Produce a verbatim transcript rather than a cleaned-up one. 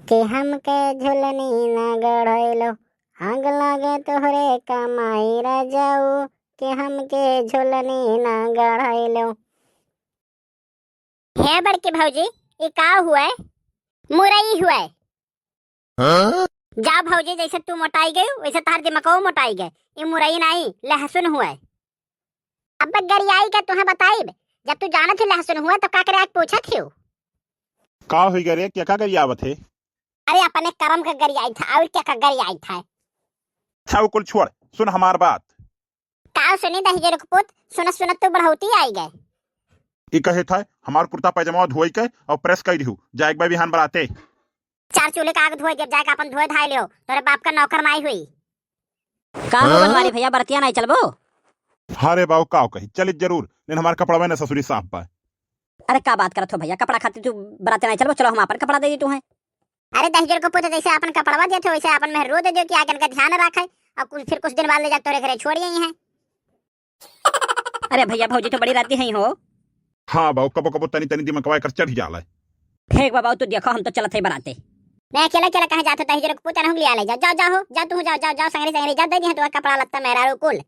कि हमके झुलनी ना गढ़ैलो, आग लागे तोहरे कमाई रजऊ, कि हमके झुलनी ना गढ़ैलो। हे बड़की भौजी, ई का हुए? मुरई हुए। हाँ? जा भौजी, जैसे तू मोटाई गई, वैसे तोहर दिमागो मोटाई गए। ई मुरई नाई, लहसुन हुए। अब गरियाई के तुहें बताइब, जब तू जानत ही लहसुन हुए, तो का करे आज पूछत हियो? का होई गे रे, क्या का गरियावत है? अरे, अपने करम का गरियाई था, और क्या का गरियाई था? अच्छा, वो कुल छोड़, सुन हमार बात। का सुनी दहिजर के पूत, सुनत सुनत तू बढ़ौती आई गए। ई कहे था, हमार कुर्ता पैजामा धोई के और प्रेस कर दिहू, जाए एक बार बिहान बराते। चार चूल्हे का आग धोए देब, जाके अपन धोए धाए लियो, तोरे बाप का नौकर नाई हुई। का हो हाँ? बनवारी भैया, बरतिया नाई चलबो? हाँ रे बाऊ, का कही, चलित जरूर, लेकिन हमार कपड़वा ना ससुरी साफ बा। अरे का बात करत हो भैया, कपड़ा खातिर तू बराते नाई चलबो? चलो हम अपन कपड़ा दे दी तू है। अरे दहिजर को पूछो, जैसे अपन कपड़वा देते हो वैसे अपन मेहरुओ दे दियो कि आगे इनका ध्यान रखे, और कुछ फिर कुछ दिन बाद ले जाके तोरे घरे छोड़ यही है। अरे भैया, भौजी तो बड़ी राती है हो। हाँ बाऊ, कबो कबो तनी तनी दिमकवा एकर चढ़ जाला। ठीक बा बाऊ, तू देखो, हम तो चलत है बराते। नहीं, अकेला अकेला कहाँ जात हो? तही जरा पूत अनहुग लिया ले जा। जाओ, जाओ हो, जाओ तू, जाओ, जाओ, जाओ, संगरी, संगरी, जाओ, दे दिया तू कपड़ा लत्ता मेहरारू कुल।